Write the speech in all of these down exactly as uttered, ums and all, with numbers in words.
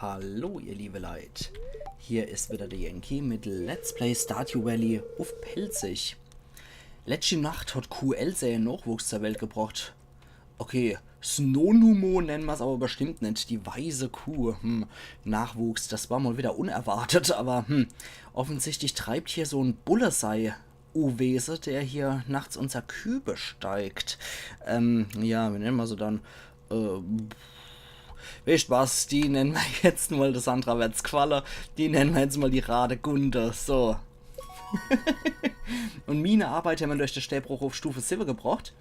Hallo, ihr liebe Leit. Hier is wieder der Yankee mit Let's Play Stardew Valley uff Pälzisch. Letschte Nacht hat Kuh Else ihren Nachwuchs zur Welt gebracht. Okay, Snonumo nennen mer's aber bestimmt net. Die weise Kuh. Hm, Nachwuchs, das war mal wieder unerwartet, aber hm. Offensichtlich treibt hier so en Bulle sei Unwese, der hier nachts unser Kühe besteigt. Ähm, ja, wie nennen mer se dann? Äh, wisst was, die nennen mer jetzt mal, de Sandra werd's gfalle, die nennen mer jetzt mal die Radegunde, so. Und miene Arbeit hämmer durch de Stäbruch uff Stufe siwwe gebracht.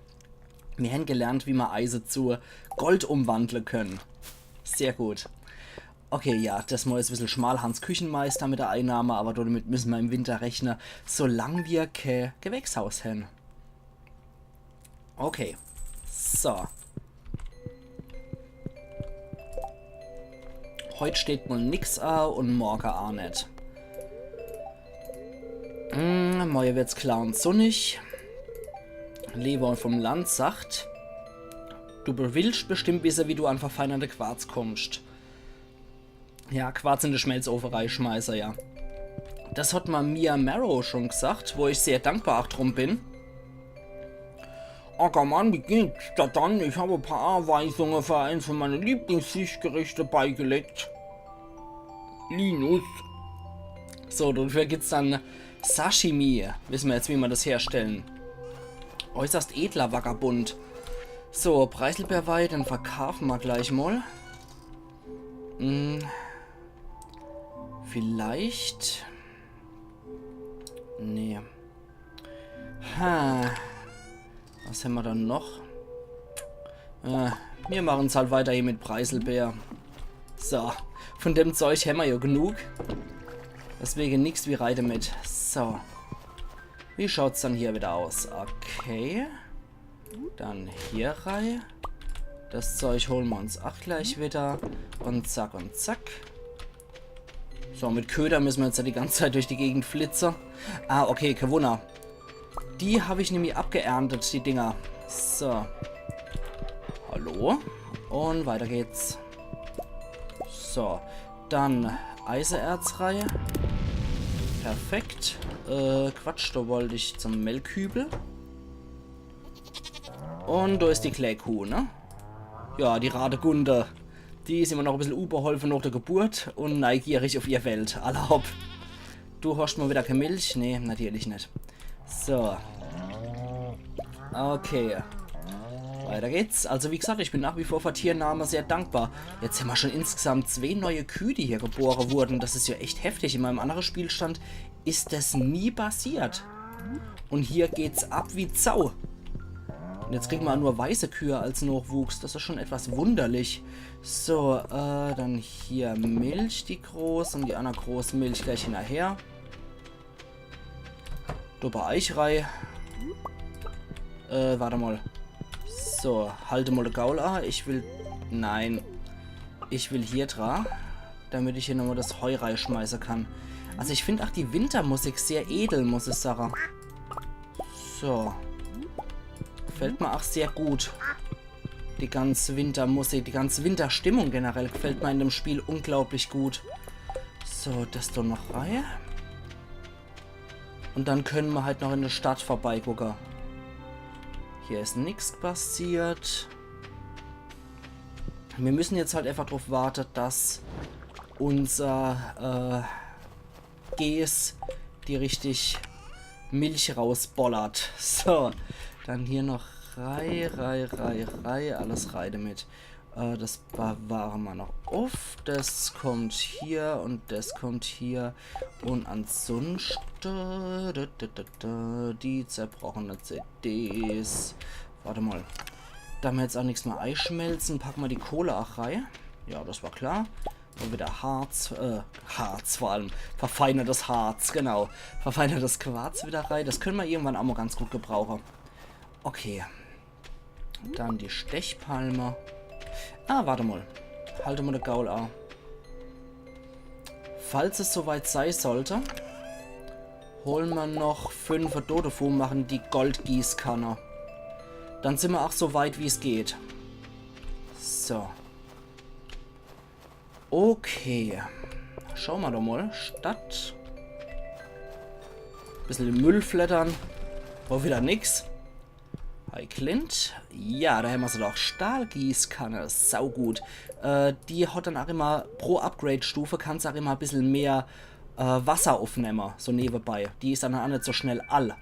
Mir hän gelernt, wie mer Eise zu Gold umwandle können. Sehr gut. Okay, ja, das Mal is e bissel schmal, Hans Küchenmeister mit der Einnahme, aber damit müssen mer im Winter rechne, solang mir kä Gewächshaus hän. Okay. So. Heut steht mal nix a und morge a net. Hm, morge werd's klar und sunnig. Leber vom Land sagt, du be-, willst bestimmt wisse, wie du an verfeinerte Quarz kommst. Ja, Quarz in de Schmelzofe reischmeiße, ja. Das hat mer Mia Marrow schon gesagt, wo ich sehr dankbar auch drum bin. Ackermann, wie geht's? Da dann, ich hab e paar Anweisungen für eins von meine Lieblingsfischgerichte beigelegt. Linus. So, dafür gibt's dann Sashimi. Wissen mer jetzt, wie mer das herstellen. Äußerst edler Vagabund. So, Preiselbeerweih, den verkaufen mer gleich mal. Hm. Vielleicht. Nee. Ha. Was hämmer dann noch? Äh, mir machen's halt weiter hier mit Preiselbeer. So, von dem Zeug hämmer ja genug. Deswegen nix wie rei damit. So. Wie schaut's dann hier wieder aus? Okay. Dann hier rei. Das Zeug holen mer uns auch gleich wieder. Und zack und zack. So, mit Köder müssen mer jetzt ja die ganze Zeit durch die Gegend flitze. Ah, okay, kä Wunner. Die hab ich nämlich abgeerntet, die Dinger. So. Hallo. Und weiter geht's. So. Dann Eiseerz rei. Perfekt. Äh, Quatsch, da wollt ich zum Melkkübel. Und da is die klä Kuh, ne? Ja, die Radegunde. Die is immer noch e bissel unbeholfe nach der Geburt und neugierig auf ihr Welt. Alla hopp. Du hast mal wieder kä Milch? Nee, natürlich net. So. Okay. Weiter geht's. Also wie gesagt, ich bin nach wie vor für Tiernahme sehr dankbar. Jetzt hämmer schon insgesamt zwee neue Kühe, die hier gebore wurden. Das is ja echt heftig. In meinem anderen Spielstand is das nie passiert. Und hier geht's ab wie Sau. Und jetzt kriegen mer nur weiße Kühe als Nachwuchs. Das is schon etwas wunderlich. So, äh, dann hier Milch, die groß, und die andere groß Milch gleich hinterher. Du bei euch rei. Äh, warte mal. So, halte mal de Gaul a. Ich will, nein. Ich will hier dra, damit ich hier nochmal das Heu reischmeiße kann. Also ich find auch die Wintermusik sehr edel, muss ich sagen. So. Gefällt mir auch sehr gut. Die ganze Wintermusik, die ganze Winterstimmung generell gefällt mir in dem Spiel unglaublich gut. So, das doch noch rei. Und dann können mir halt noch in der Stadt vorbeigucke. Hier is nix passiert. Wir müssen jetzt halt einfach drauf warte, dass unser, äh, Gäs die richtig Milch rausbollert. So, dann hier noch rei, rei, rei, rei. Alles rei damit. Äh, das bewahre mer noch uff. Das kommt hier und das kommt hier. Und ansonsten, da, da, da, da, die zerbrochene C Ds. Warte mal. Da mer jetzt auch nix mehr eischmelzen, packe mer die Kohle auch rei. Ja, das war klar. Und wieder Harz, äh, Harz vor allem. Verfeinertes Harz, genau. Verfeinertes Quarz wieder rei. Das können mer irgendwann auch mal ganz gut gebrauche. Okay. Dann die Stechpalme. Ah, warte mal. Halte mer de Gaul a. Falls es soweit sei sollte, holen mer noch fünf Dodefu, machen die Goldgießkanne. Dann sind mer auch so weit, wie's geht. So. Okay. Schau ma doch mol. Stadt. Bissel im Müll fleddern. War wieder nix. Hi Clint. Ja, do hämmer se doch. Stahlgießkanne. Saugut. Äh, die hat dann ach immer pro Upgrade-Stufe, kann se ach immer e bissel mehr äh, Wasser uffnemme, so newebei. Die is dann ach net so schnell all.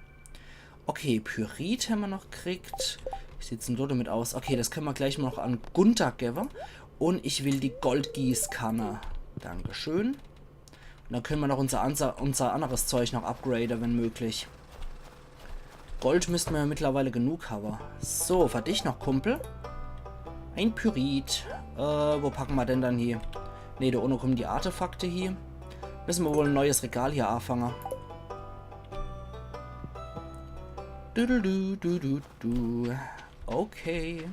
Okay, Pyrit hämmer noch kriegt. Wie sieht's denn do damit aus? Okay, das könne ma gleich mol noch an Gunther gewwe. Un ich will die Goldgießkanne. Dankeschön. Un dann könne ma noch unser, ansa- unser anneres Zeug noch upgrade, wenn möglich. Gold müsste ma ja mittlerweile genug hawwe. So, für dich noch, Kumpel. Ein Pyrit. Äh, wo packe ma denn dann hie? Ne, do unne kommen die Artefakte hie. Müsse ma wohl e neues Regal hier afange. Du, du, du, du, du, du. Okay.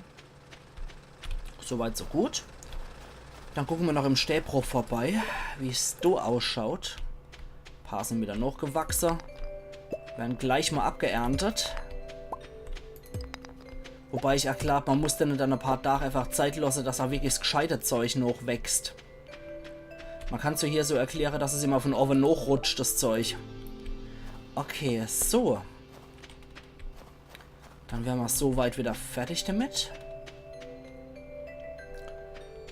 Soweit, so gut. Dann gucke ma noch im Stäbruch vorbei, wie's do ausschaut. Paar sin wieder nochgewachse. Werden gleich mol abgeerntet. Wobei ich ach glaab, ma muss denne dann e paar Tage einfach Zeit losse, dass ach wirklich 's gscheite Zeug nochwächst. Ma kann's so hier so erkläre, dass es immer von owwe nochrutscht, das Zeug. Okay, so. Dann wäre ma so weit wieder fertig damit.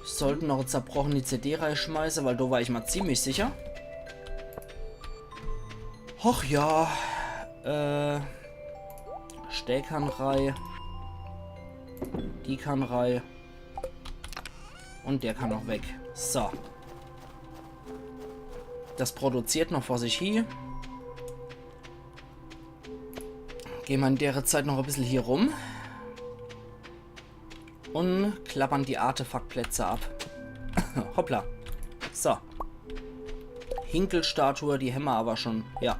Sollten noch e zerbrochene C D reischmeiße, weil do war ich ma ziemlich sicher. Hoch ja. Äh, Stäkanrei. Die kann rei. Un der kann noch weg. So. Das produziert noch vor sich hie. Gehn ma in dere Zeit noch e bissel hier rum. Un klappern die Artefaktplätze ab. Hoppla. So. Hinkelstatue, die hämmer aber schon. Ja.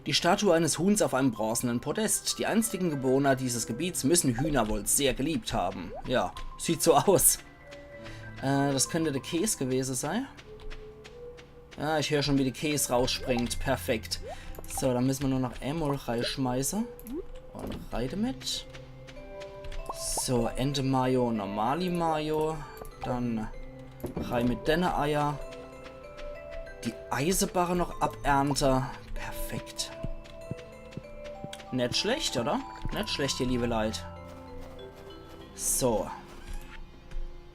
Die Statue eines Huhns auf einem bronzenen Podest. Die einstigen Bewohner dieses Gebiets müssen Hühner wohl sehr geliebt haben. Ja, sieht so aus. Äh, das könnte der Käs gewese sei. Ah, ich hör schon, wie der Käs rausspringt. Perfekt. So, dann müsse ma nur noch emol reischmeiße. Un rei damit. So, Ente Mayo, normali Mayo. Dann rei mit denne Eier. Die Eisebarre noch abernte. Perfekt. Net schlecht, oder? Net schlecht, ihr liebe Leit. So.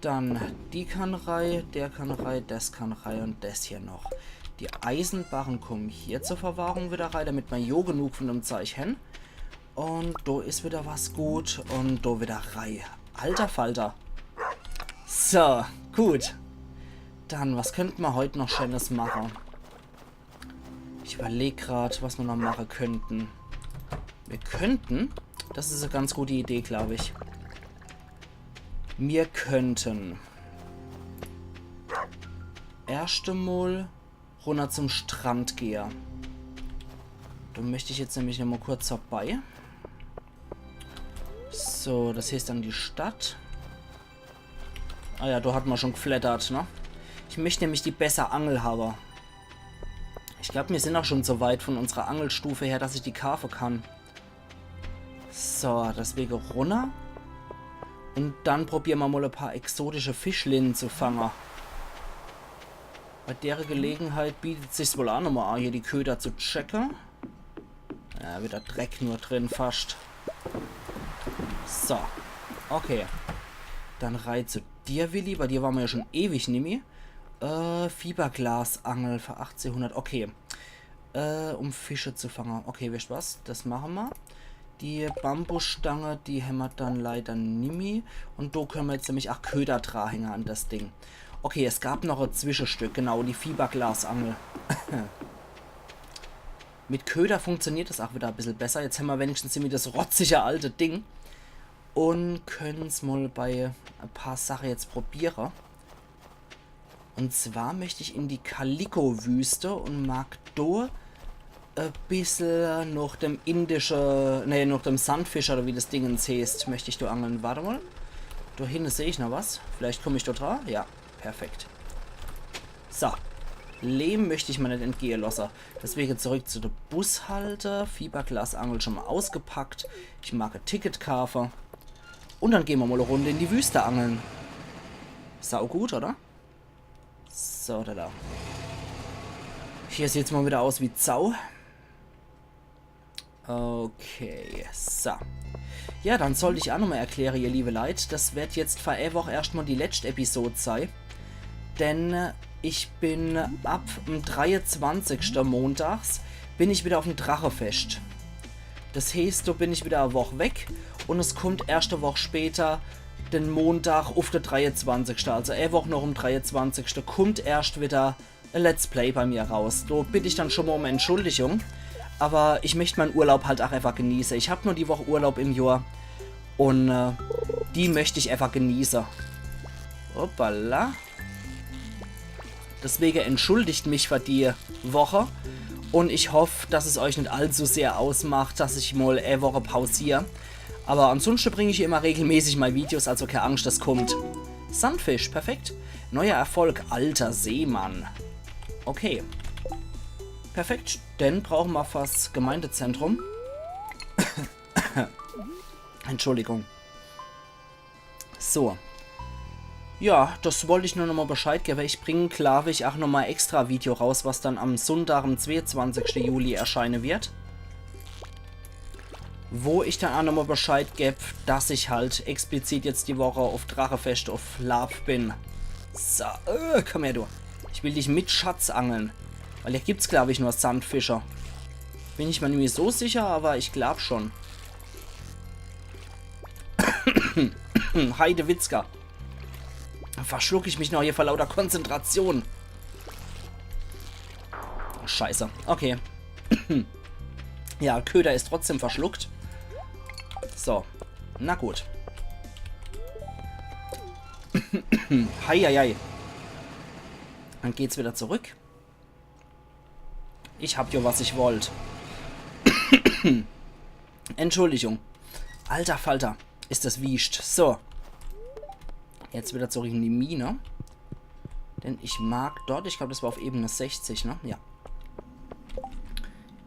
Dann die kann rei, der kann rei, das kann rei un das hier noch. Die Eisenbarren kommen hier zur Verwahrung wieder rei, damit ma jo genug von dem Zeug hen. Un do is wieder was gut un do wieder rei. Alter Falter. So, gut. Dann, was könnte ma heut noch Schönes mache? Ich überleg grad, was ma noch mache könnten. Wir könnten, das is e ganz gute Idee, glaub ich. Wir könnten erscht emol runner zum Strand gehe. Do möcht ich jetzt nämlich noch mol kurz vorbei. So, das heeßt dann die Stadt. Ah ja, do hat ma schon gfleddert, ne? Ich möcht nämlich die besser Angel hawwe. Ich glaub, mir sin ach schon so weit von unserer Angelstufe her, dass ich die kaafe kann. So, deswege runner. Un dann probiere ma mol e paar exotische Fischlinne zu fange. Bei dere Gelegenheit bietet sich's wohl ach nochmol an, hier die Köder zu checke. Ja, wieder Dreck nur drin, fascht. So. Okay. Dann rei zu dir, Willi. Bei dir ware ma ja schon ewig nimmi. Äh, Fiberglasangel für achtzehhundert. Okay. Äh, um Fische zu fange. Okay, weescht was? Das mache ma. Die Bambusstange, die hämmer dann leider nimmi. Un do könne ma jetzt nämlich ach Köder drahänge an das Ding. Okay, es gab noch e Zwischestück. Genau, die Fiberglasangel. Mit Köder funktioniert das ach wieder e bissel besser. Jetzt hämmer wenigstens irgendwie das rotzige alte Ding. Un können's mol bei e paar Sache jetzt probiere. Un zwar möcht ich in die Kaliko-Wüste un mag do e bissel noch dem indische, nee, noch dem Sandfischer, oder wie das Dingens heeßt, möcht ich do angeln. Wart emol. Do hinne seh ich noch was. Vielleicht komm ich do dra. Ja, perfekt. So. Lehm möcht ich ma net entgehe losse. Deswege zurück zu de Bushalte. Fiberglasangel schon mol ausgepackt. Ich mag e Ticket kaafe. Un dann gehn ma mol e Runde in die Wüste angeln. Sau gut, oder? So, da, da. Hier sieht's mal wieder aus wie Sau. Okay, so. Ja, dann sollt ich ach nochmal erkläre, ihr liebe Leit, das werd jetzt für e Woch erscht mal die letscht Episode sei. Denn äh, ich bin ab dem dreiezwanzigschte montags bin ich wieder auf'm Drachefescht. Das heeßt, do bin ich wieder e Woch weg und es kummt erscht e Woch später, den Montag uf de dreiezwanzigschte. Also e Woch noch um dreiezwanzigschte kummt erscht wieder e Let's Play bei mir raus. Do bitt ich dann schon mal um Entschuldigung. Aber ich möcht mein Urlaub halt ach einfach genieße. Ich hab nur die Woch Urlaub im Johr. Und äh, die möcht ich einfach genieße. Hoppala. Deswege entschuldigt mich für die Woche. Und ich hoff, dass es euch net allzu sehr ausmacht, dass ich mal e Woche pausier. Aber ansonsten bring ich immer regelmäßig mal Videos, also keine Angst, das kommt. Sandfisch, perfekt. Neuer Erfolg, alter Seemann. Okay. Perfekt, dann brauchen wir fürs Gemeindezentrum. Entschuldigung. So. Ja, das wollt ich nur nochmal Bescheid gebe. Ich bring, glaub ich, ach nochmal extra Video raus, was dann am Sonntag, am zweiundzwanzigschte Juli erscheine wird. Wo ich dann ach nochmal Bescheid geb, dass ich halt explizit jetzt die Woche auf Drachefescht auf Lab bin. So, äh, komm her, du. Ich will dich mit Schatz angeln. Weil hier gibt's, glaub ich, nur Sandfische. Bin ich mir nicht so sicher, aber ich glaub schon. Heidewitzka. Verschluck ich mich noch hier vor lauter Konzentration. Scheiße. Okay. Ja, Köder ist trotzdem verschluckt. So. Na gut. Heieiei. Dann geht's wieder zurück. Ich hab jo, was ich wollt. Entschuldigung. Alter Falter, ist das wiescht. So. Jetzt wieder zurück in die Mine. Denn ich mag dort, ich glaub, das war auf Ebene sechzig, ne? Ja.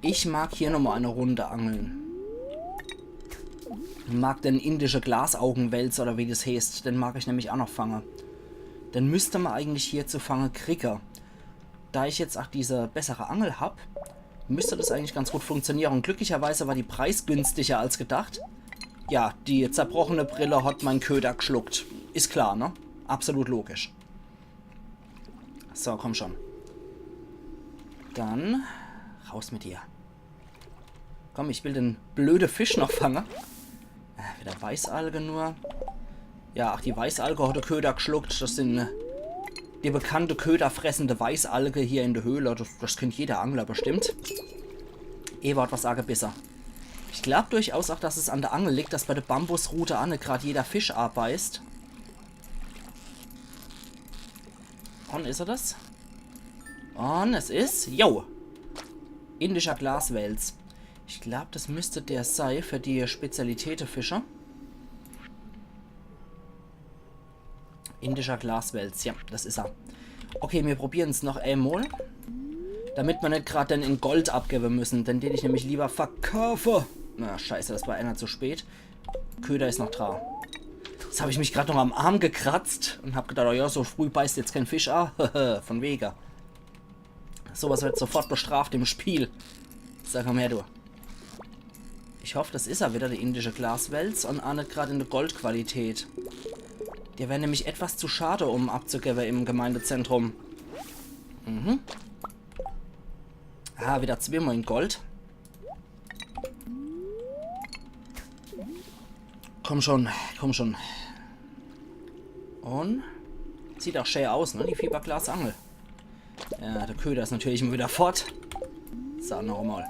Ich mag hier nochmal eine Runde angeln. Mag den indische Glasaugenwels oder wie das heißt, den mag ich nämlich auch noch fange. Den müsste man eigentlich hier zu fange kriege. Da ich jetzt auch diese bessere Angel hab, müsste das eigentlich ganz gut funktionieren. Und glücklicherweise war die preisgünstiger als gedacht. Ja, die zerbrochene Brille hat mein Köder geschluckt. Ist klar, ne? Absolut logisch. So, komm schon. Dann raus mit dir. Komm, ich will den blöde Fisch noch fange. Äh, wieder Weißalge nur. Ja, ach, die Weißalge hat de Köder geschluckt. Das sind äh, die bekannte köderfressende Weißalge hier in der Höhle. Das, das kennt jeder Angler bestimmt. Eva hat was agebisse. Ich glaub durchaus auch, dass es an der Angel liegt, dass bei der Bambusrute anne grad jeder Fisch abbeißt. Und is er das? Und es is, jo. Indischer Glaswels. Ich glaub, das müsste der sei für die Spezialitätefische. Indischer Glaswels, ja, das is er. Okay, mir probieren's noch emol. Damit mir net grad den in Gold abgebe müssen, den den ich nämlich lieber verkaufe. Na, scheiße, das war einer zu spät. Köder is noch dra. Jetzt hab ich mich grad noch am Arm gekratzt und hab gedacht, oh ja, so früh beißt jetzt kein Fisch a. Von wege. Sowas wird sofort bestraft im Spiel. Sag mal her, du. Ich hoff, das is er wieder, die indische Glaswels, und a net grad in der Goldqualität. Der wär nämlich etwas zu schade, um abzugebe im Gemeindezentrum. Mhm. Ah, wieder zweimal in Gold. Komm schon, komm schon. Und sieht auch schä aus, ne? Die Fiberglasangel. Ja, der Köder is natürlich immer wieder fort. So, noch emol.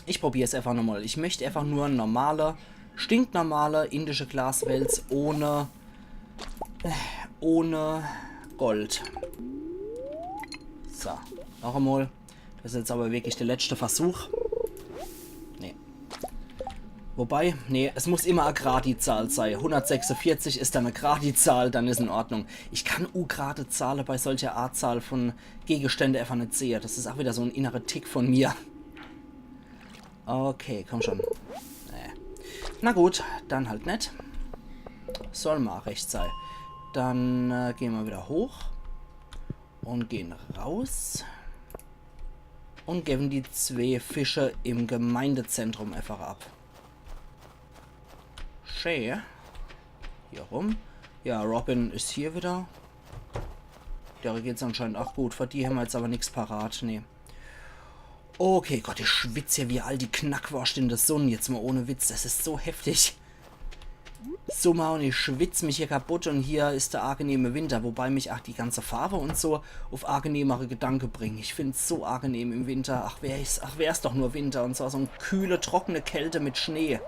Ich probier's einfach nochmal. Ich möcht einfach nur normale, stinknormale indische Glaswels ohne, ohne Gold. So, noch emol. Das is jetzt aber wirklich der letzte Versuch. Nee. Wobei, nee, es muss immer a gradi Zahl sei. Hundertsechsundvierzig is dann a gradi Zahl, dann is in Ordnung. Ich kann ugrade Zahle bei solcher Artzahl von Gegenstände einfach net sehe. Das is auch wieder so en innere Tick von mir. Okay, komm schon. Nee. Na gut, dann halt net. Soll ma recht sei. Dann äh, gehn ma wieder hoch. Un gehn raus. Un gewwen die zwee Fische im Gemeindezentrum einfach ab. Schee. Hier rum. Ja, Robin is hier wieder. Dere geht's anscheinend ach gut. Für die hämmer jetzt awwer nix parat. Nee. Okay, Gott, ich schwitz hier wie all die Knackworscht in de Sunn. Jetzt mol ohne Witz, des is so heftig. Summer un ich schwitz mich hier kaputt un hier is de angenehme Winter, wobei mich ach die ganze Farbe un so uff angenehmere Gedanke bringt. Ich find's so angenehm im Winter. Ach, wär ich's, ach, wär's doch nur Winter un zwar so e kühle, trockene Kälte mit Schnee.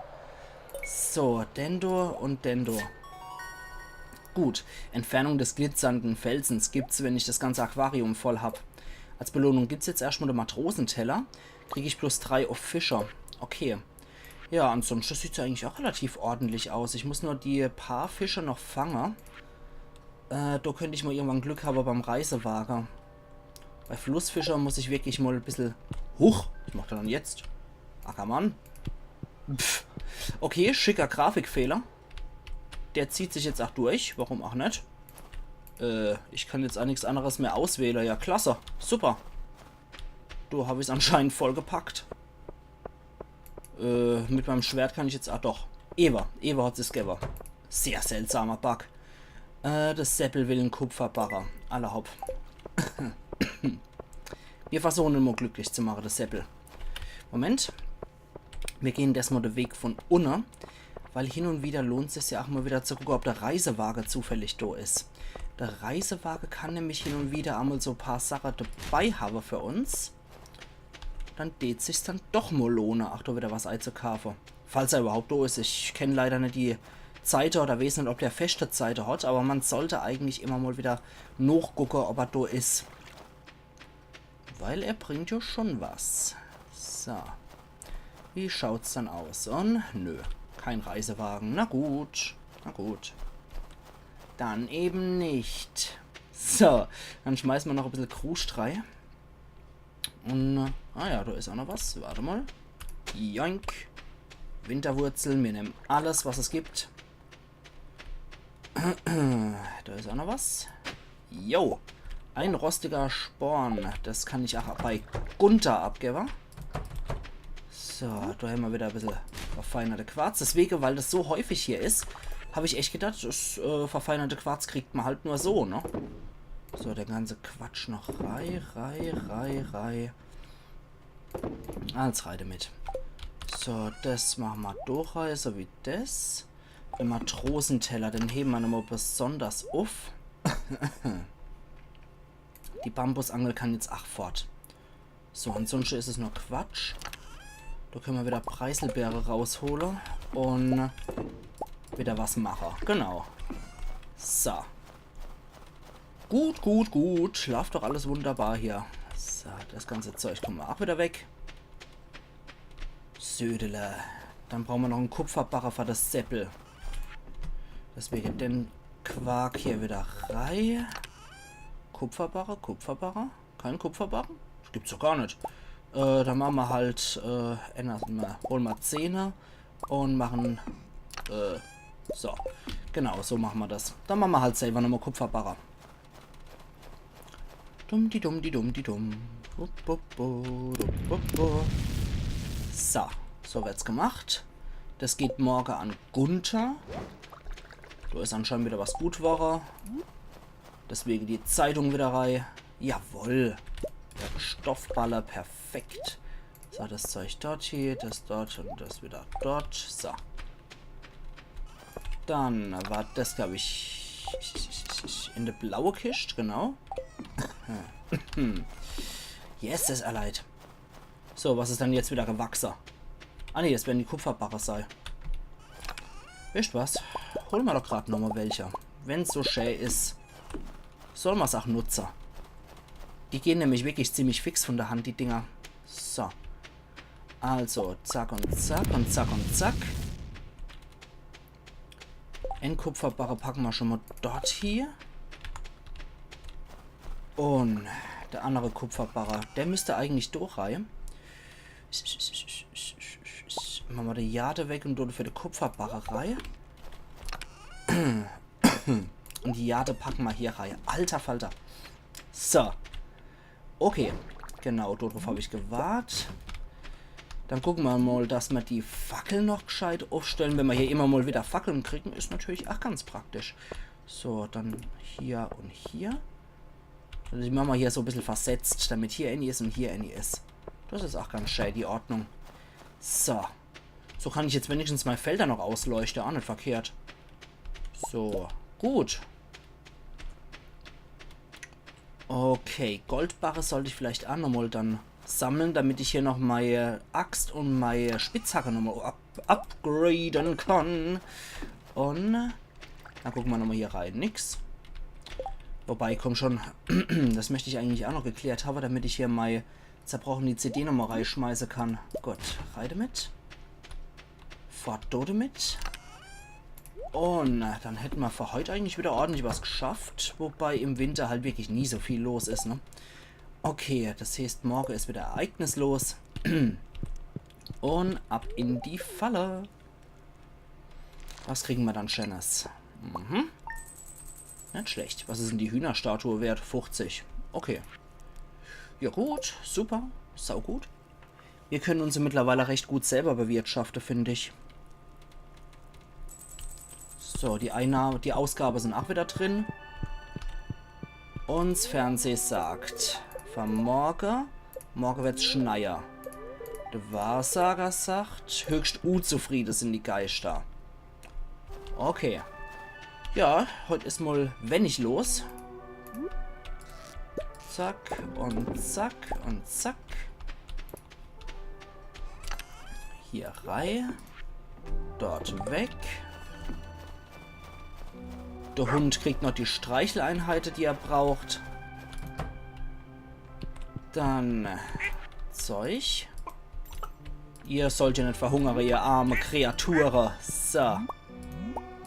So, den do un den do. Gut, Entfernung des glitzernden Felsens gibt's, wenn ich des ganze Aquarium voll hab. Als Belohnung gibt's jetzt erscht mol de Matrosenteller. Krieg ich plus drei uff Fischer. Okay. Ja, ansonschte sieht's ja eigentlich ach relativ ordentlich aus. Ich muss nur die paar Fische noch fange. Äh, do könnt ich mol irgendwann Glück hawwe beim Reisewage. Bei Flussfischer muss ich wirklich mol e bissel... Huch, was macht er dann jetzt? Ackermann. Pff. Okay, schicker Grafikfehler. Der zieht sich jetzt ach durch. Warum ach net? Äh, ich kann jetzt ach nix anneres mehr auswähle. Ja, klasse. Super. Do hab ich's anscheinend vollgepackt. Äh, mit meim Schwert kann ich jetzt, ah doch. Ewe, Ewe hat sich's gewwe. Sehr seltsamer Bug. Äh, de Seppel will en Kupferbarre. Alla hopp. Mir versuchen en mol glücklich zu mache, de Seppel. Moment. Mir gehn des mol de Weg von unne. Weil hin un wieder lohnt sich's ja ach mol wieder zu gucke, ob de Reisewage zufällig do is. De Reisewage kann nämlich hin un wieder emol so paar Sache dabei hawwe für uns. Dann dät sich's dann doch mol lohne, ach do wieder was eizukaafe. Falls er überhaupt do is. Ich kenn leider net die Zeite oder weeß net, ob der feschte Zeite hat, awwer mer sollt eigentlich immer mol wieder nochgucke, ob er do is. Weil er bringt ja schon was. So. Wie schaut's dann aus? Un? Nö. Kein Reisewagen. Na gut. Na gut. Dann eben net. So. Dann schmeiße mer noch e bissel Kruscht rei. Un, äh, ah ja, do is ach noch was. Wart mol. Joink. Winterwurzel. Mir nemme alles, was es gibt. Do is ach noch was. Jo. Ein rostiger Sporn. Des kann ich ach bei Gunther abgewwe. So, do hämmer wieder e bissel verfeinerte Quarz. Deswege, weil des so häufig hier is, hab ich echt gedacht, des, äh, verfeinerte Quarz kriegt mer halt nur so, ne? So, de ganze Quatsch noch rei, rei, rei, rei. Alles rei damit. So, des mache mer do rei, so wie des. De Matrosenteller, den hewe mer nochmol besonders uff. Die Bambusangel kann jetzt ach fort. So, ansonschte is es nur Quatsch. Do kenne mer wieder Preiselbeere raushole un wieder was mache. Genau. So. Gut, gut, gut. Laaft doch alles wunderbar hier. So, des ganze Zeug tun mer ach wieder weg. Södele. Dann brauche mer noch en Kupferbarre für des Seppel. Deswege den Quark hier wieder rei. Kupferbarre, Kupferbarre? Kein Kupferbarre? Des gibt's doch gar net. Äh, dann mache mer halt, äh, ännere mer, hole mer zehne un mache, äh, so. Genau, so mache mer des. Dann mache mer halt selwer nochmol Kupferbarre. Dumm di dumm di dumm di dumm. Bup, bup, bu, dup, bup, bu. So, so werd's gemacht. Des geht morge an Gunther. Do is anscheinend wieder was gut worre. Deswege die Zeitung wieder rei. Jawoll. Stoffballe, perfekt. So, des Zeug dort hie, des dort un des wieder dort. So. Dann war des, glaab ich, in de blaue Kischt, genau. Yes, is er leid. So, was is dann jetzt wieder gewachse? Ah nee, des werre die Kupferbarre sei. Weescht was? Hole mer doch grad nochmol welche. Wenn's so schä is, soll mer's ach nutze. Die gehn nämlich wirklich ziemlich fix von de Hand, die Dinger. So. Also, zack un zack un zack un zack. En Kupferbarre packe mer schon mol dort hie. Un de annere Kupferbarre, der müsst eigentlich do rei. Mache mer die Jade weg un do für de Kupferbarre rei. Un die Jade packe mer hier rei. Alter Falter. So. Okay. Genau, do druff hab ich gewart. Dann gucke mer mol, dass mer die Fackel noch gscheit uffstelle. Wenn mer hier immer mol wieder Fackel kriege, is natürlich ach ganz praktisch. So, dann hier un hier. Also die mache mer hier so e bissel versetzt, damit hier ääni is un hier ääni is. Des is ach ganz schää, die Ordnung. So. So kann ich jetzt wenigstens mei Felder noch ausleuchte. Ach net verkehrt. So, gut. Okay, Goldbarre sollt ich vielleicht ach nochmol dann sammle, damit ich hier noch mei Axt un mei Spitzhacke nochmol up upgrade kann. Un dann gucke mer nochmol hier rein. Nix. Wobei, komm schon, des möcht ich eigentlich ach noch geklärt hawwe, damit ich hier mei zerbrocheni C D nochmol reischmeiße kann. Gut, rei demit. Fort do demit. Un dann hätte mer für heut eigentlich wieder ordentlich was gschafft, wobei im Winter halt wirklich nie so viel los is, ne? Okay, des heeßt, morge is wieder ereignislos. Un ab in die Falle. Was kriege mer dann Scheenes? Mhm. Net schlecht. Was is dann die Hühnerstatue wert? Fuchzig. Okay. Ja gut, super. Saugut. Mir kenne uns mittlerweile recht gut selber bewirtschafte, find ich. So, die Einnahme, die Ausgabe sin ach wieder drin. Un s Fernseh sagt, für morge, morge werd's schneie. De Wahrsager sagt, höchst unzufriede sin die Geischter. Okay. Ja, heut is mol wenig los. Zack un zack un zack. Hier rei. Dort weg. De Hund kriegt noch die Streicheleinheite, die er braucht. Dann Zeug. Ihr sollt ja net verhungere, ihr arme Kreature. So.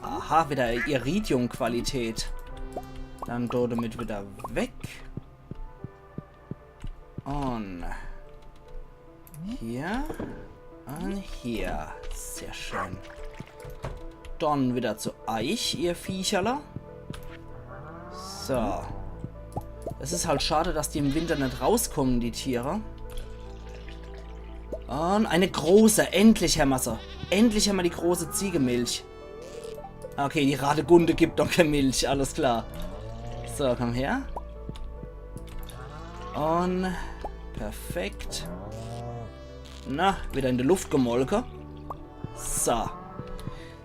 Aha, wieder Iridium-Qualität. Dann do demit wieder weg. Un hier. Un hier. Sehr schön. Dann wieder zu eich, ihr Viecherler. So. Es is halt schade, dass die im Winter net rauskommen, die Tiere. Un eine große. Endlich hämmer se. Endlich hämmer die große Ziegemilch. Okay, die Radegunde gibt doch kee Milch. Alles klar. So, komm her. Un perfekt. Na, wieder in de Luft gemolke. So.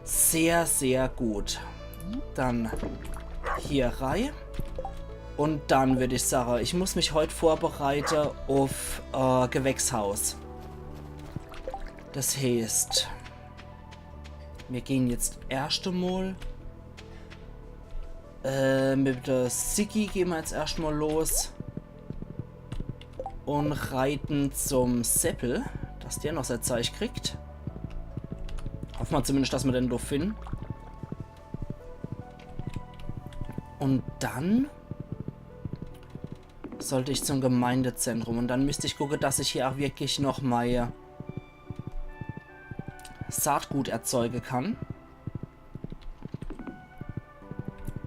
Sehr, sehr gut. Dann hier rei. Un dann würd ich sage, ich muss mich heut vorbereite uff, äh, Gewächshaus. Des heeßt, mir gehn jetzt erscht emol, äh, mit de Siggi gehn mer jetzt erscht mol los. Un reiten zum Seppel, dass der noch sei Zeich kriegt. Hoffe mer zumindescht, dass mer den do finden. Un dann sollt ich zum Gemeindezentrum. Un dann müsst ich gucke, dass ich hier ach wirklich noch mei Saatgut erzeuge kann.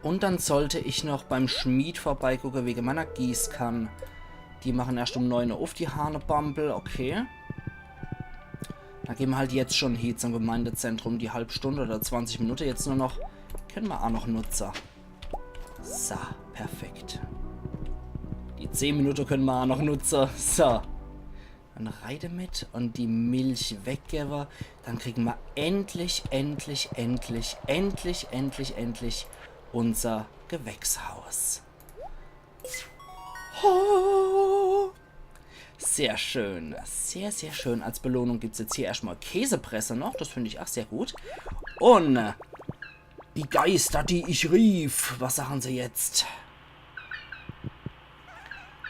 Un dann sollt ich noch beim Schmied vorbeigucke wege meiner Gießkann. Die machen erscht um neun Uhr uff, die Hahnebambel, okay. Da gehn mer halt jetzt schon hie zum Gemeindezentrum. Die halb Stunde oder zwanzig Minute jetzt nur noch. Kenne mer ach noch nutze. So, perfekt. Die zehn Minute kenne mer ach noch nutze. So. Dann rei demit un die Milch weggewwe. Dann kriegen mer endlich, endlich, endlich, endlich, endlich, endlich unser Gewächshaus. Ho! Sehr schön. Sehr, sehr schön. Als Belohnung gibt's jetzt hier erscht mol Käsepresse noch. Des find ich ach sehr gut. Un, äh, die Geister, die ich rief. Was sagen se jetzt?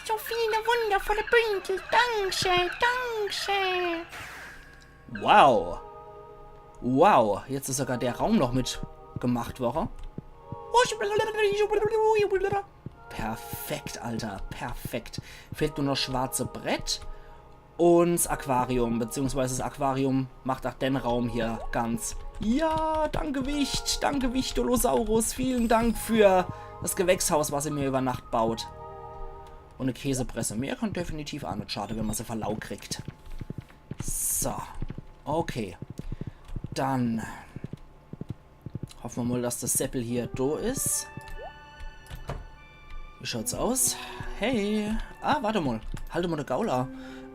So viele wundervolle Bündel. Dankeschön, Dankeschön. Wow. Wow, jetzt is sogar der Raum noch mit gemacht worre. Perfekt, Alter, perfekt. Fehlt nur noch schwarze Brett un s Aquarium, beziehungsweise s Aquarium macht ach den Raum hier ganz. Ja, danke Wicht, danke Wichtolosaurus, vielen Dank für das Gewächshaus, was ihr mir über Nacht baut. Und e Käsepresse mehr kann definitiv aa net schade, wenn ma se verlau kriegt. So. Okay. Dann hoffe ma mol, dass de Seppel hier do is. Wie schaut's aus? Hey. Ah, wart mol. Halt mol de Gaul a.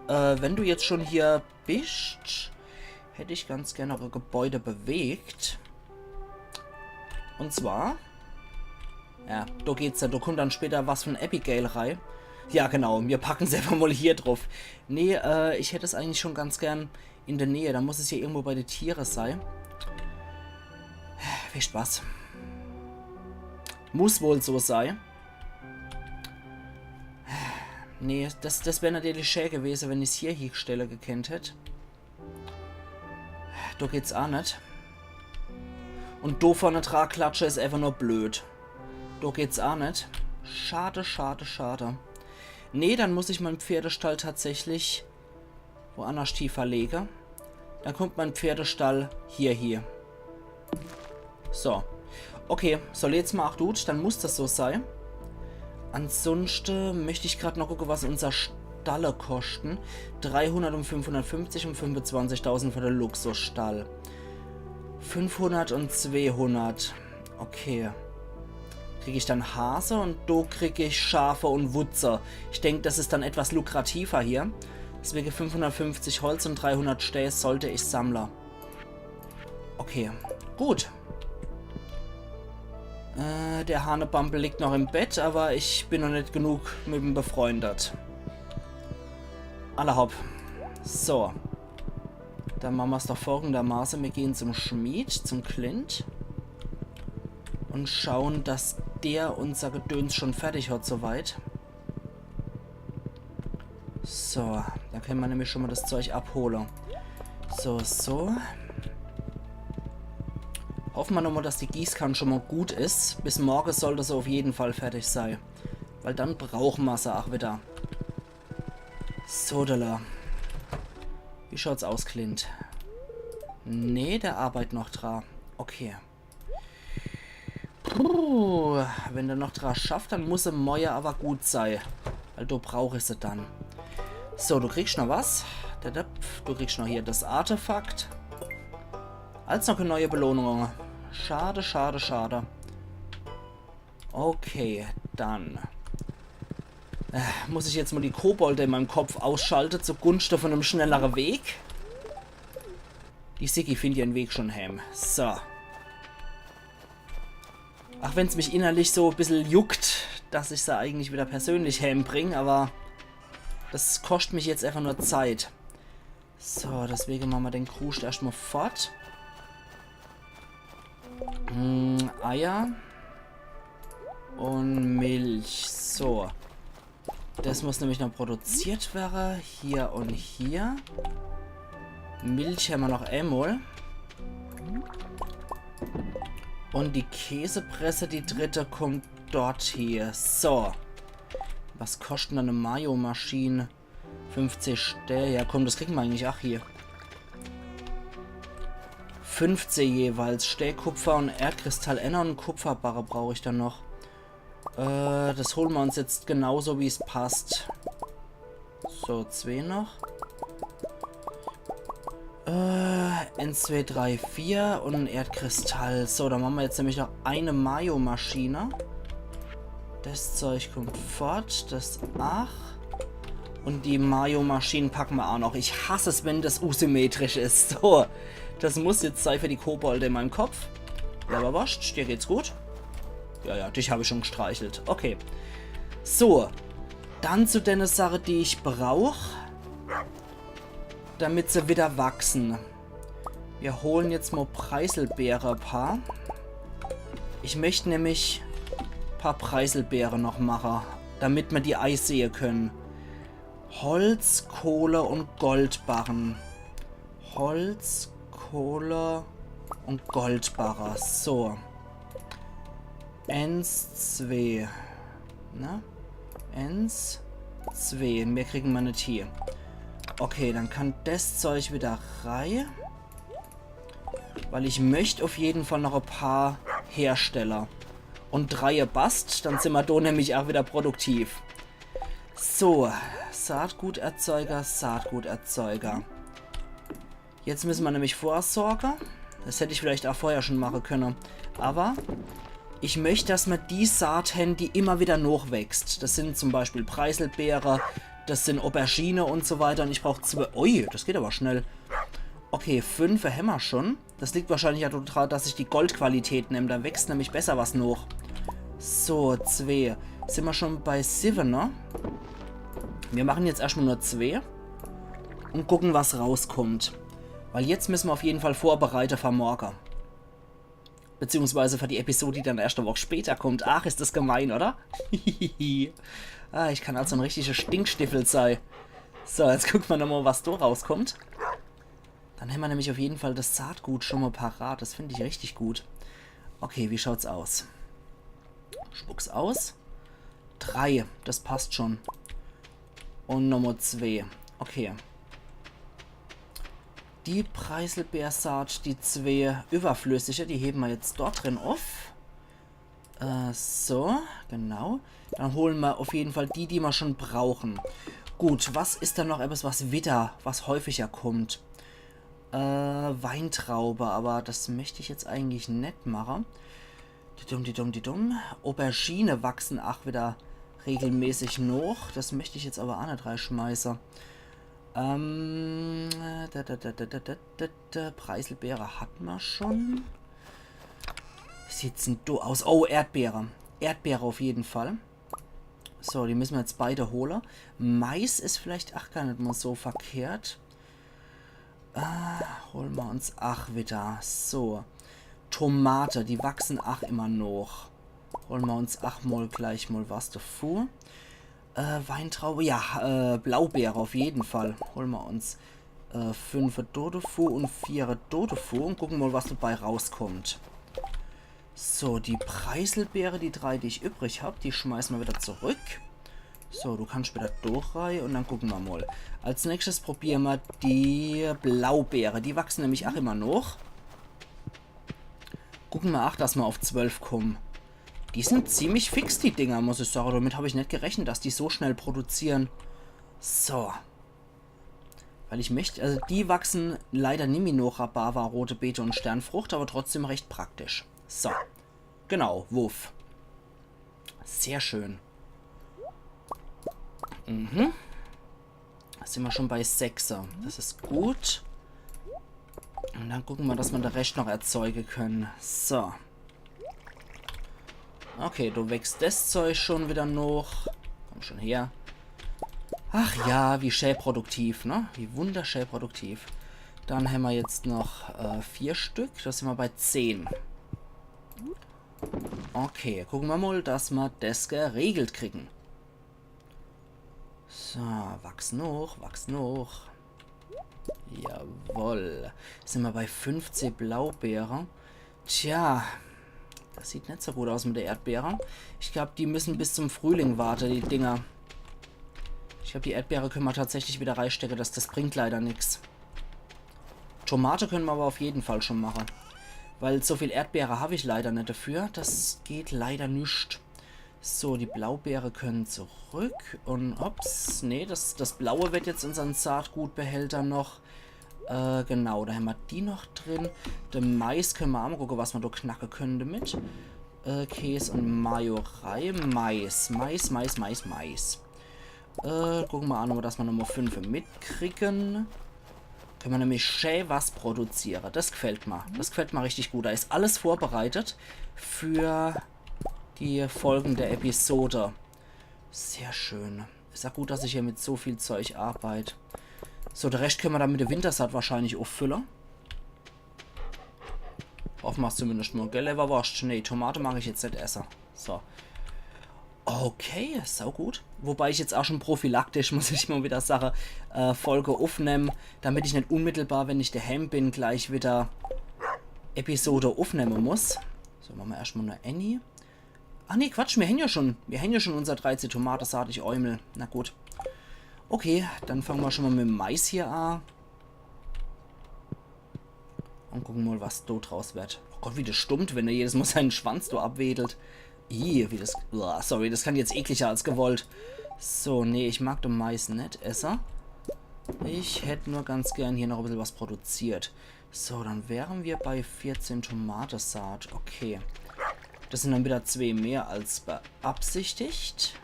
Äh, wenn du jetzt schon hier bist, hätt ich ganz gern noch e Gebäude bewegt. Und zwar, ja, do geht's ja, do kummt dann später was von Abigail rei. Ja, genau, mir packen's einfach mol hier druff. Nee, äh, ich hätt's eigentlich schon ganz gern in de Näh. Dann muss es hier irgendwo bei de Tiere sei. Wisst was? Muss wohl so sei. Nee, das, das wär natürlich schä gewese, wenn ich's hier hiestelle gekennt hätt. Do geht's aa net. Und do vorne dra klatsche is einfach nur blöd. Do geht's aa net. Schade, schade, schade. Nee, dann muss ich mein Pferdestall tatsächlich woannerscht hie verlege. Dann kummt mein Pferdestall hier hie. So. Okay, soll jetzt mol aa gut, dann muss das so sei. Ansunschte möcht ich grad noch gucke, was unser Stalle koschten. Dreihundert und fünfhundertfünfzig und fünfezwanzigtausend für de Luxusstall. Fünfhundert und zweehundert. Okay. Krieg ich dann Hase und do krieg ich Schafe und Wutze. Ich denk, das is dann etwas lukrativer hier. Deswege fünfhundertfünfzig Holz und dreihundert Stää sollt ich sammle. Okay, gut. Äh, der Hanebambel liegt noch im Bett, aber ich bin noch net genug mit em befreundet. Alla hopp. So. Dann mache mer's doch folgendermaße. Mir gehen zum Schmied, zum Clint. Und schauen, dass der unser Gedöns schon fertig hat soweit. So, da kenne mer nämlich schon mol das Zeug abhole. So, so. Hoffe mer nochmol, dass die Gießkann schon mol gut is. Bis morge sollt se uff jeden Fall fertig sei. Weil dann brauche mer se ach wieder. So, da. Wie schaut's aus, Clint? Nee, der arbeit noch dra. Okay. Puh, wenn der noch dra schafft, dann muss er morje aber gut sei. Weil do brauch ich se dann. So, du kriegst noch was. Da, da, du kriegst noch hier das Artefakt. Als noch e neue Belohnung. Schade, schade, schade. Okay, dann. Äh, muss ich jetzt mol die Kobolde in meinem Kopf ausschalte zugunste von em schnellere Weg? Die Siggi findt ihren Weg schon heim. So. Ach wenn's mich innerlich so e bissel juckt, dass ich se eigentlich wieder persönlich heimbring, aber das koscht mich jetzt einfach nur Zeit. So, deswege mache mer den Kruscht erscht mol fort. Hm, Eier. Und Milch. So. Das muss nämlich noch produziert werre. Hier und hier. Milch hämmer noch emol. Und die Käsepresse, die dritte, kommt dort hier. So. Was koscht dann e Mayo-Maschin? Fünfzeh Stää. Ja, komm, das kriege mer eigentlich ach hier. Fünfzeh jeweils. Stää, Kupfer und Erdkristall. Enner und Kupferbarre brauch ich dann noch. Äh, das hole mer uns jetzt genauso, wie's passt. So, zwee noch. Äh, eins, zwee, drei, vier und en Erdkristall. So, dann mache mer jetzt nämlich noch e Mayo-Maschin. Das Zeug kommt fort, das ach. Und die Mayo-Maschin packe mer ach noch. Ich hass es, wenn das unsymmetrisch is. So, das muss jetzt sei für die Kobolde in meinem Kopf. Leberwurst, dir geht's gut? Ja, ja, dich hab ich schon gestreichelt. Okay. So, dann zu denne Sache, die ich brauch, damit se wieder wachsen. Mir hole jetzt mol Preiselbeere e paar. Ich möcht nämlich e paar Preiselbeere noch mache, damit mer die eisehe kenne. Holz, Kohle und Goldbarren. Holz, Kohle und Goldbarre. So. Eins, zwee. Na? Eins, zwee. Mehr kriege mer net hie. Okay, dann kann das Zeug wieder rei. Weil ich möcht uff jeden Fall noch e paar herstelle. Und dreie Bast, dann sin mer do nämlich ach wieder produktiv. So, Saatguterzeuger, Saatguterzeuger. Jetzt müsse mer nämlich vorsorge. Das hätt ich vielleicht auch vorher schon mache könne. Aber ich möcht, dass mer die Saat hen, die immer wieder nochwächst. Das sind zum Beispiel Preiselbeere, das sind Aubergine und so weiter. Und ich brauch zwee. Ui, das geht aber schnell. Okay, fünfe hämmer schon. Das liegt wahrscheinlich ja dran, dass ich die Goldqualität nemm. Da wächst nämlich besser was noch. So, zwee. Sind mer schon bei siwwe, ne? Mir machen jetzt erstmal nur zwee. Und gucken, was rauskommt. Weil jetzt müsse mer auf jeden Fall vorbereite für morge. Beziehungsweise für die Episode, die dann erst e Woch später kommt. Ach, ist das gemein, oder? Ah, ich kann also en richtiger Stinkstiffel sei. So, jetzt gucke mer nochmal, was do rauskommt. Dann hämmer nämlich auf jeden Fall das Saatgut schon mal parat. Das find ich richtig gut. Okay, wie schaut's aus? Spuck's aus. Drei, das passt schon. Und Nummer zwee. Okay. Die Preiselbeersaat, die zwee überflüssige, die hebe mer jetzt dort drin auf. Äh, so, genau. Dann hole mer auf jeden Fall die, die mer schon brauchen. Gut, was ist dann noch etwas, was wieder, was häufiger kommt? Äh, Weintraube, aber das möcht ich jetzt eigentlich net mache. Didum, didum, didum. Aubergine wachsen ach wieder regelmäßig noch. Das möcht ich jetzt aber ach net reischmeiße. Ähm, da, da, da. Preiselbeere hat mer schon. Wie sieht's denn do aus? Oh, Erdbeere. Erdbeere auf jeden Fall. So, die müsse mer jetzt beide hole. Mais is vielleicht ach gar net mal so verkehrt. Äh, hole mer uns ach wieder. So. Tomate, die wachsen ach immer noch. Hole mer uns ach mal gleich mal was davu. Äh, Weintraube, ja, äh, Blaubeere auf jeden Fall. Hole mer uns äh, fünfe do davu und viere do davu und gucken mal, was dabei rauskommt. So, die Preiselbeere, die drei, die ich übrig hab, die schmeiße mer wieder zurück. So, du kannst wieder do rei und dann gucken mer mal. Als nächstes probiere mer die Blaubeere. Die wachsen nämlich ach immer noch. Gucken mer ach, dass mer auf zwölf kommen. Die sind ziemlich fix, die Dinger, muss ich sage. Damit hab ich net gerechnet, dass die so schnell produzieren. So. Weil ich möcht, also die wachsen leider nimmi noch, Rhabarber, rote Beete und Sternfrucht, aber trotzdem recht praktisch. So. Genau, wuff. Sehr schön. Mhm. Da sind mer schon bei sechse. Das is gut. Und dann gucken mer, dass mer de Rescht noch erzeuge können. So. Okay, du wächst das Zeug schon wieder noch. Komm schon her. Ach ja, wie schä produktiv, ne? Wie wunderschä produktiv. Dann hämmer jetzt noch äh, vier Stück. Da sind mer bei zehn. Okay, gucken mer mal, dass mer das geregelt kriegen. So, wachsen hoch, wachsen hoch. Jawoll. Sind mer bei fünfzeh Blaubeere. Tja, das sieht net so gut aus mit der Erdbeere. Ich glaub, die müssen bis zum Frühling warte, die Dinger. Ich glaub, die Erdbeere können mer tatsächlich wieder reistecke. Das, das bringt leider nix. Tomate können mer aber auf jeden Fall schon mache. Weil so viel Erdbeere hab ich leider net dafür. Das geht leider nüscht. So, die Blaubeere können zurück. Und ups, nee, das, das Blaue wird jetzt unsern Saatgutbehälter noch. Äh, genau, da hämmer die noch drin. De Mais können mer auch mal gucke, was mer do knacke können damit. Äh, Käs und Mayo rei. Mais, Mais, Mais, Mais, Mais. Äh, gucken mer an, dass mer Nummer fünf mitkriegen. Können mer nämlich schä was produziere. Das gefällt mer. Das gefällt mer richtig gut. Da is alles vorbereitet für die folgende Episode. Sehr schön. Is ja gut, dass ich hier mit so viel Zeug arbeite. So, de Rescht können mer dann mit de Wintersaat wahrscheinlich uffülle. Hoffe mer's zumindest mal, gell, Lewwerworscht? Nee, Tomate mag ich jetzt net esse. So. Okay, sau gut. Wobei ich jetzt auch schon prophylaktisch, muss ich mal wieder sage, äh, Folge ufnemm, damit ich net unmittelbar, wenn ich daheim bin, gleich wieder Episode ufnemme muss. So, mache mer erstmal nur Annie. Ah nee, Quatsch, mir hän ja schon, mir hän ja schon unser dreizeh Tomate, sag ich Eumel. Na gut. Okay, dann fange mer schon mal mit dem Mais hier an. Und gucken mal, was do draus wird. Oh Gott, wie das stummt, wenn er jedes Mal seinen Schwanz do abwedelt. Ih, wie das, uah, sorry, das kann jetzt ekliger als gewollt. So, nee, ich mag de Mais net esse. Ich hätt nur ganz gern hier noch e bissel was produziert. So, dann wären wir bei vierzehn Tomatesaat. Okay. Das sind dann wieder zwee mehr als beabsichtigt.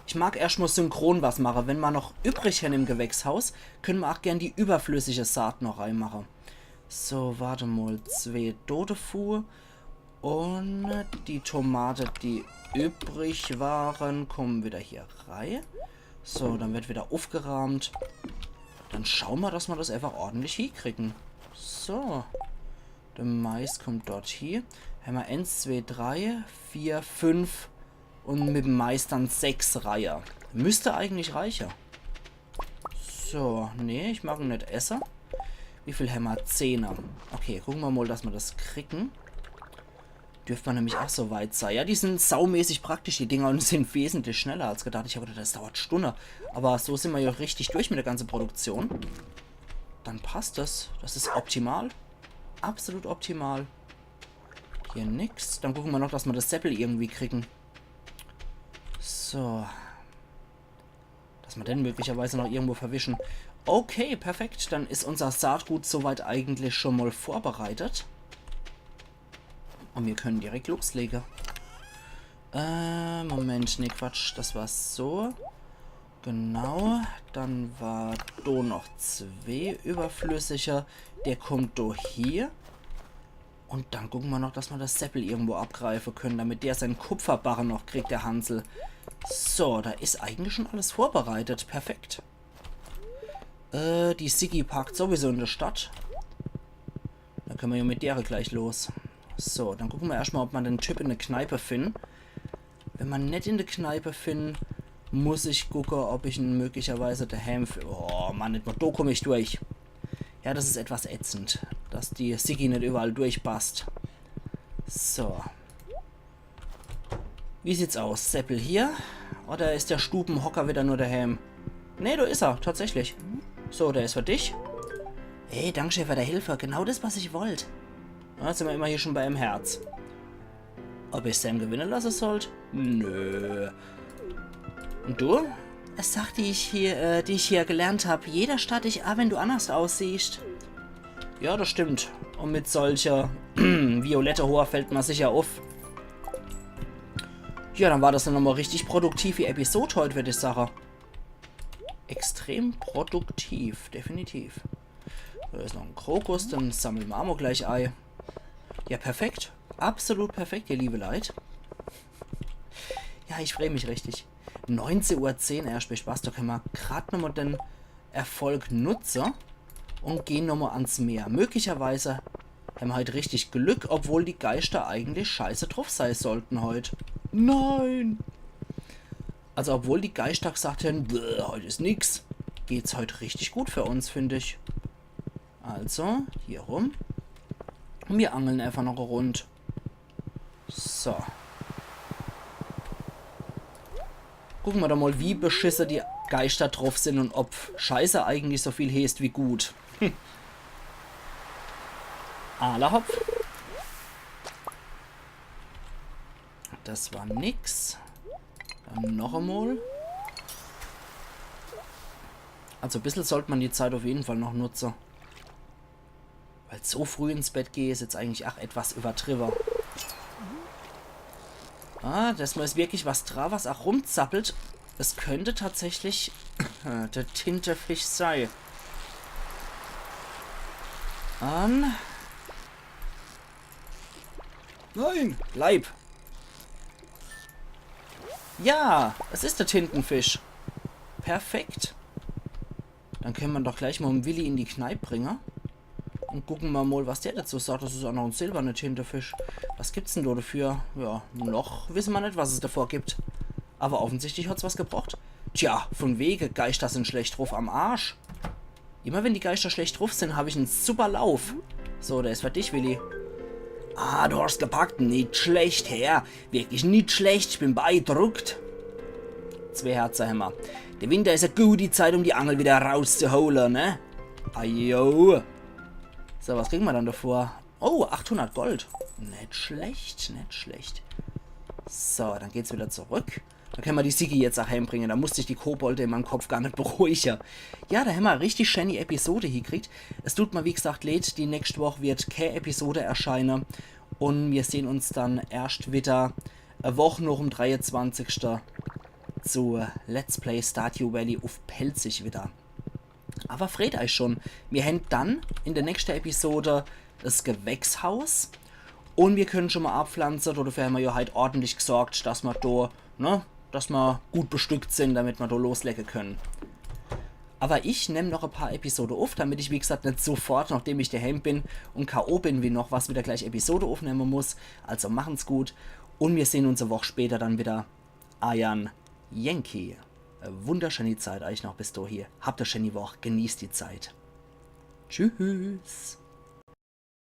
Ich mag erscht mal synchron was mache. Wenn ma noch übrig hen im Gewächshaus, könne ma ach gern die überflüssige Saat noch reimache. So, warte mal. Zwee Dodefu. Und die Tomate, die übrig waren, kommen wieder hier rei. So, dann wird wieder ufgeraamt. Dann schaue ma, dass ma das einfach ordentlich hiekriegen. So. De Mais kommt dort hie. Hämmer eens, zwee, drei, vier, fünf und mit dem Mais dann sechs Reihe. Müsste eigentlich reiche. So, nee, ich mag en net esse. Wie viel hämmer? Zehner. Okay, gucke ma mal, dass ma das kriegen. Dürft ma nämlich ach so weit sei. Ja, die sind saumäßig praktisch, die Dinger, und sind wesentlich schneller als gedacht. Ich hab gedacht, das dauert Stunde. Aber so sind ma ja richtig durch mit der ganzen Produktion. Dann passt das. Das ist optimal. Absolut optimal. Hier nix. Dann gucke ma noch, dass ma das Seppel irgendwie kriegen. So. Dass ma den möglicherweise noch irgendwo verwischen. Okay, perfekt. Dann is unser Saatgut soweit eigentlich schon mal vorbereitet. Und wir können direkt loslege. Äh, Moment, nee, Quatsch. Das war so. Genau. Dann war do noch zwee überflüssige. Der kommt do hier. Und dann gucke ma noch, dass ma das Seppel irgendwo abgreife können, damit der sein Kupferbarre noch kriegt, der Hansel. So, da is eigentlich schon alles vorbereitet. Perfekt. Äh, die Siggi parkt sowieso in der Stadt. Da können ma ja mit dere gleich los. So, dann gucke ma erscht mal, ob ma den Typ in der Kneipe finden. Wenn ma net in der Kneipe finden, muss ich gucke, ob ich en möglicherweise daheim fi-, oh Mann, net mal do komm ich durch. Ja, das is etwas ätzend, dass die Siggi net überall durchpasst. So. Wie sieht's aus? Seppel hier? Oder is der Stubenhocker wieder nur daheim? Nee, do is er, tatsächlich. So, der is für dich. Hey, danke schön für die Hilfe. Genau das, was ich wollt. Ja, jetzt sind wir immerhin schon bei einem Herz. Ob ich Sam gewinnen lassen sollt? Nö. Und du? Es sagt, die ich hier, äh, die ich hier gelernt hab, jeder starrt dich ab, wenn du anders aussiehst. Ja, das stimmt. Und mit solcher violette Hoor fällt ma sicher auf. Ja, dann war das dann nochmal richtig produktiv, die Episode heut, würd ich sagen. Extrem produktiv, definitiv. Da is noch en Krokus, den sammle ma ach mal gleich ei. Ja, perfekt. Absolut perfekt, ihr liebe Leit. Ja, ich freu mich richtig. Neunzehn Uhr zehn erscht, viel Spaß, da können ma grad nochmal den Erfolg nutze und gehen nochmal ans Meer. Möglicherweise haben wir halt richtig Glück, obwohl die Geister eigentlich scheiße drauf sein sollten heut. Nein! Also obwohl die Geister gesagt haben, „Bäh, heut is nix“, geht's heut richtig gut für uns, find ich. Also, hier rum. Und wir angeln einfach noch e Rund. So. Gucken wir doch mal, wie beschisse die Geister drauf sind und ob Scheiße eigentlich so viel heeßt wie gut. Hm. Alla hopp. Das war nix. Dann noch einmal. Also e bissel sollt man die Zeit auf jeden Fall noch nutze. Weil so früh ins Bett gehe is jetzt eigentlich ach etwas übertriwwe. Ah, das mal is wirklich was dra, was ach rumzappelt. Es könnte tatsächlich, äh, der Tintefisch sei. Ähm. Nein! Bleib! Ja, es is der Tintenfisch. Perfekt. Dann können wir doch gleich mal den Willi in die Kneip bringe. Und gucken wir mal, was der dazu sagt. Das is auch noch en silberner Tintefisch. Was gibt's denn da dafür? Ja, noch wissen wir nicht, was es davor gibt. Aber offensichtlich hat's was gebracht. Tja, von wege, Geister sind schlecht drauf am Arsch. Immer wenn die Geister schlecht drauf sind, hab ich en super Lauf. So, der is für dich, Willi. Ah, du hast gepackt. Nicht schlecht, Herr. Wirklich nicht schlecht. Ich bin beeindruckt. Zwei Herzer hämmer. Der Winter is e gute Zeit, um die Angel wieder rauszuholen, ne? Ajo. So, was kriegen wir dann davor? Oh, achthundert Gold. Nicht schlecht, nicht schlecht. So, dann geht's wieder zurück. Do kenne mer die Siggi jetzt ach heimbringe. Do musst ich die Kobolde in meim Kopf gar net beruhige. Ja, do hämmer e richtig schäni Episode hiekriegt. Es tut mer, wie gesagt, leed, die nächscht Woch werd kä Episode erscheine. Un mir sehn uns dann erscht widder e Woch noch am dreiezwanzigschte zu Let's Play Stardew Valley uff Pälzisch widder. Awwer freet eich schun. Mir hänn dann in de nächschte Episode es Gewächshaus. Un mir kenne schun mol abpflanze, do dofür hämmer jo halt ordentlich gesorgt, dass mer do, ne, dass mer gut bestückt sin, damit mer do loslege kenne. Awwer ich nemm noch e paar Episode uff, damit ich, wie gesagt, net sofort, nachdem ich dehäm bin un K O bin, wie noch was, widder gleich Episode uffnemme muss. Also machen's gut un mir sehn uns e Woch später dann widder. Eier Yankee. E wunderschäni Zeit eich noch bis dohie. Habt e schäni Woch, genießt die Zeit. Tschüss.